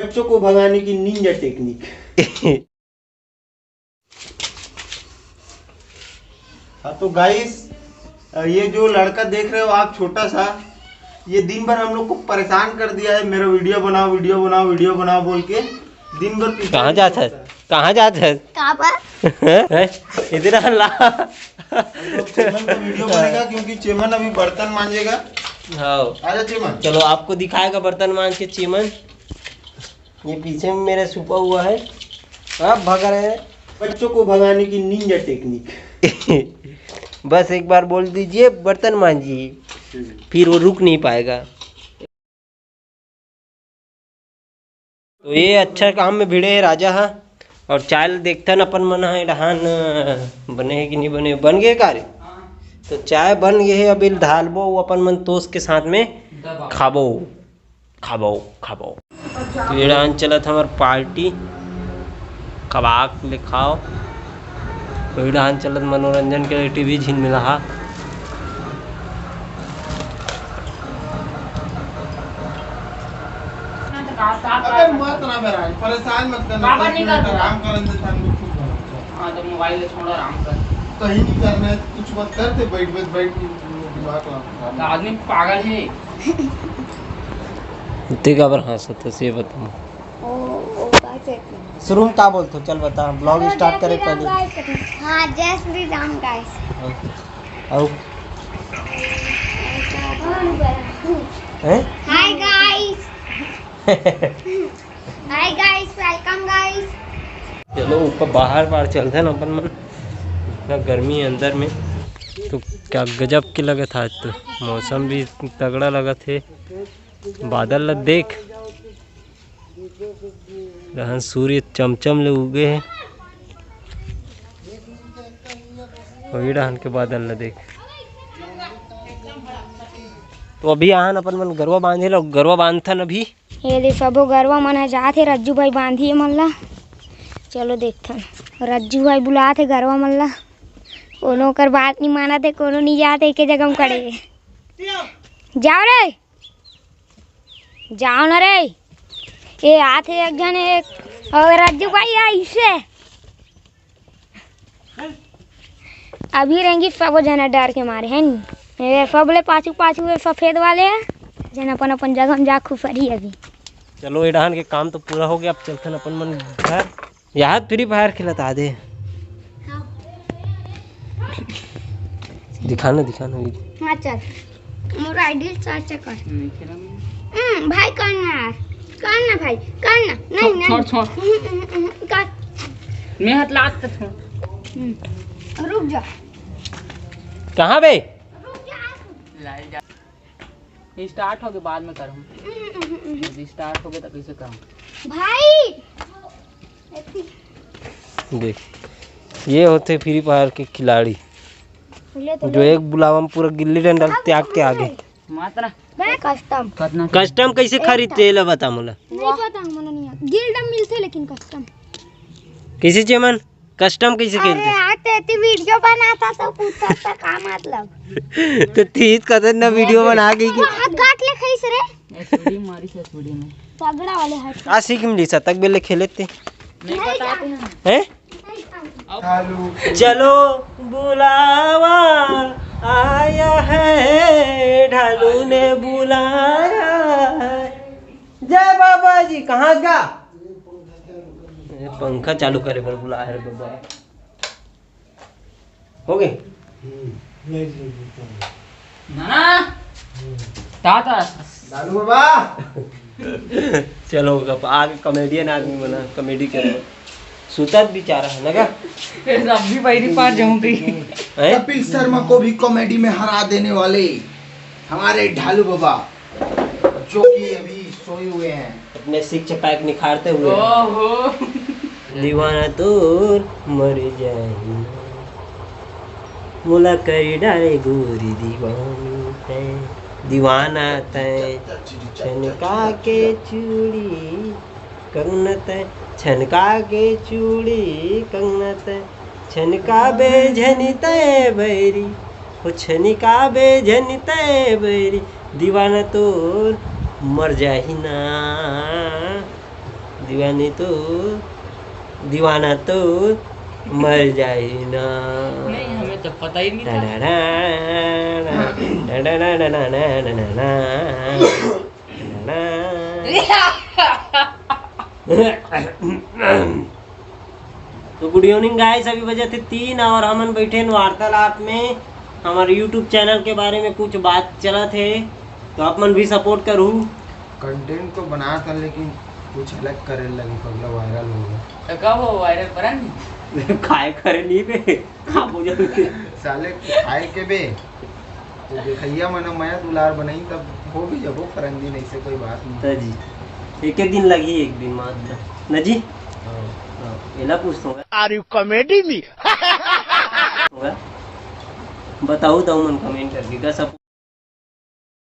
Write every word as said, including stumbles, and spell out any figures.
बच्चों को भगाने की निंजा टेक्निक। हाँ, तो गाइस, ये जो लड़का देख रहे हो आप, छोटा सा, ये दिन भर हम लोग को परेशान कर दिया है। मेरा वीडियो बनाओ, वीडियो बनाओ, वीडियो बनाओ बोल के दिन भर पीछे कहाँ जात है? कहाँ जात है? कहाँ पर? हैं? इधर आ ला। तो चेमन का वीडियो बनेगा, क्योंकि चेमन अभी बर्तन मांजेगा। हाँ। आजा चेमन। चलो, आपको दिखाएगा बर्तन मांज के चेमन। ये पीछे में मेरा छुपा हुआ है। अब भगा रहे हैं। बच्चों को भगाने की निंजा टेक्निक। बस एक बार बोल दीजिए, बर्तन मांजिए, फिर वो रुक नहीं पाएगा। तो ये अच्छा काम में भिड़े हे राजा हा। और चाय ल देखथन अपन मन हा, डहान बने हे कि नहीं बने, बन गए का रे? तो चाय बन गए हे, अभी ढालबो, वो अपन मन तोस के साथ में खाबो, खाबो, खाबो। तो ये डहान चलत हमर पार्टी, कबाक ले खाओ। वही डहान चलत मनोरंजन के लिए टीवी झिन मिला हा। अबे मत ना बेरान, परेशान मत करना। बाबा नहीं कर दूंगा। आराम करन दे, हम लोग खुश हो। हाँ, तो मोबाइल ले छोड़, आराम कर। कहीं नहीं करना है, कुछ मत करते, बैठ, बैठ, बैठ के दिमाग लगा। तो आदमी पागल है। इतने काबर हंसत हस, ये बता। ओ, ओ, का कहते हैं? शुरू में का बोलथो? चल बता, ब्लॉग हेलो, स्टार्ट जय करे श्री राम पहले। गाइस। हाँ, जय श्री राम गाइस। और हैं? Hi guys. Hi guys, welcome guys. चलो ऊपर बाहर बाहर चलते हैं ना अपन मन, इतना गर्मी है अंदर में। तो क्या गजब के लगत है आज तो, मौसम भी तगड़ा लगत है। बादल ला देख, रहन सूर्य चमचम ले उगे हे। वही डहन के बादल ला देख। तो अभी आहन अपन मन गरवा बांधे ला, गरवा बांधथन अभी। ये दे सबो गरवा मन ह जात हे, रज्जू भाई बांधी मन ला। चलो देखथन, रज्जू भाई बुलात हे गरवा मन ला। कोनो कर बात नहीं मानत हे, कोनो नहीं जात हे, एके जगह में खड़े हे। जाओ रे। जाओ ना रे। ए, आथे एक झन, एक, और रज्जू भाई आइसे। अभी रेंगी सबो झन डर के मारे, है नी? ए, सबले पाछू पाछू ए सफेद वाले है, झन अपन अपन जगह में जा खुसरी अभी। चलो, ए डहान के काम तो पूरा हो गया, अब चलथन अपन मन घर। यार, फ्री फायर खेलत आदे। दिखाना, दिखाना वीडियो। हाँ, चल। मोर आईडी सर्च कर। नहीं खेला मैं। हम्म, भाई, कर ना यार। कर ना भाई, कर ना। नहीं, छोड़, नहीं। छोड़, छोड़। हम्म, हम्म, हम्म, कर। मैं हाथ लात के छोड़। हम्म, रुक जा। कहाँ बे? रुक जा। लाल जा। स्टार्ट हो गए, बाद में करहूँ। हम्म, हम्म, हम्म। यदि स्टार्ट हो गए तो कैसे करहूँ? भाई, देख, ये होते फ्री फायर के खिलाड़ी, ले तो जो ले। एक बुलावा में पूरा गिल्ली डंडा अब त्याग के आगे। मात्रा। मैं कस्टम। कतना? कस्टम कैसे खरीदते, ये ला बता मोला। नहीं पता, मोला नहीं आता। गिल्ड में मिलते लेकिन कस्टम। किसी चेमन? कस्टम कैसे अरे खेलते? यार, ते, ते वीडियो बनाता तो पूछता था, का मतलब? तो तीस कदर ना वीडियो बना के कि वो हाथ काट ले खईस रे। एसओडी मारी से एसओडी में। तगड़ा वाले हाथ। आ सीख मिली सा तक बेले खेले ते। नहीं पता तो है। हैं? चलो बुलावा आया है, ढालू ने बुलाया है। जय बाबा जी, कहाँ गा? ए, पंखा चालू करे बर बुला हे रे बाबा। हो गए? हम्म, नहीं, नहीं, नहीं, नहीं। नाना! हम्म। ताता! दादू बाबा! चलो, अब आगे कॉमेडियन आदमी बना, कॉमेडी करे। सुतत बेचारा है ना का? ए, सब भी बैरी पार जाऊं गई। हैं? कपिल शर्मा को भी कॉमेडी में हरा देने वाले हमारे ढालू बाबा, जो कि अभी सोए हुए हैं। अपने सिक्स पैक निखारते हुए। ओहो। दीवाना तोर मर जाही, मोला कर डारे गोरी दीवानी तैं, दीवाना तैं। छनका के चूड़ी कंगना तैं, छनका के चूड़ी कंगना तैं, छनका बे झनी तैं बैरी, हो छनका बे झनी तैं बैरी, दीवाना तोर मर जाही ना। दीवानी तू, दीवाना तू मर जाही ना। नहीं, हमें तो पता ही नहीं था। तो गुड इवनिंग गाइस, अभी बजे थे तीन और हमन बैठे हैं वार्तालाप में। हमारे यूट्यूब चैनल के बारे में कुछ बात चलत हे, तो आप मन भी सपोर्ट करू। कंटेंट तो बनात हन, लेकिन कुछ अलग करे लगी, पगला वायरल हो गया। तो कब हो वायरल, पता नहीं। काय करे नहीं बे, का बोल? साले खाए के बे, तो देखइया मन मया दुलार बनाई, तब हो भी जबो करंदी, नहीं से कोई बात नहीं। तो जी, एक एक दिन लगी, एक दिन मात्र न जी। हाँ। हाँ, एला पूछता हूँ। Are you comedy me? बताओ तो मन कमेंट करके का सब।